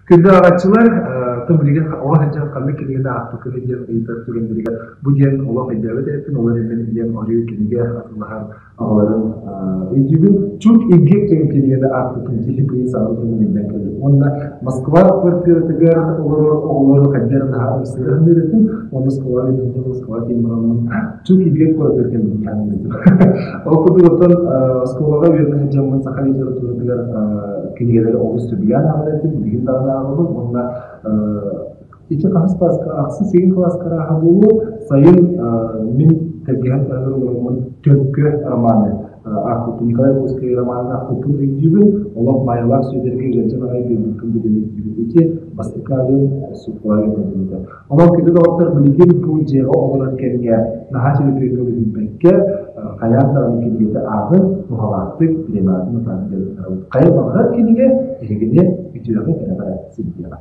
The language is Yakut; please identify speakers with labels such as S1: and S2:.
S1: Күндү ааҕааччылар, тым билигин оҕо сылдьан ханнык кинигэни аахпыккыный диэн ыйытар түгэннэригэр бу диэн олох өйдөөбөт эбиппин, ол эрэн мин ийэм орүү кинигэ атыылаһан аҕаларын өйдүүбүн. Чук Иггик диэн кинигэни аахпыппын киһи быйыл саҥа туһунан өйдөөн кэллим. Уонна Москва квартиратыгар олорор оҕолору хайдах наһаа ымсыыра саныыр этим. Уонна Москваҕа билиннэ Москваҕа тиийэн бараммын Чук Иггик куоратыгар кэлбит этим. Ол курдук оттон оскуолаҕа үөрэнэ сылдьаммын саха литературатыгар кинигэлэри олус сөбүлээн ааҕар этим, билигин даҕаны ааҕабын уонна ити хаһыс кылааска ахсыс сигин кылааска арааһа буолуо сайын мин тэлгэһэм таһыгар олороммун Төлкө романы аахпыппын Николай Ольговскай романын аахпыппын өйдүүбүн олох Майалаах Сүөдэргэ ыалдьан аҕай биэрбиппин билин өйдүүбүн ити бастакы ааҕыым суккулаа үөрэннибитэ Онон күндү доҕоттор билигин бу дьиэҕэ олорор кэмҥэ наһаа төлөпүөҥҥэ үлүһүйбэккэ хайаан даҕаны кинигэтэ ааҕын, туһалаахтык, бириэмэҕитин утааран дьарыктанабыт. Хайа баҕарар кинигэ эһигини үтүөҕэ кэрэҕэ сирдиэҕэ.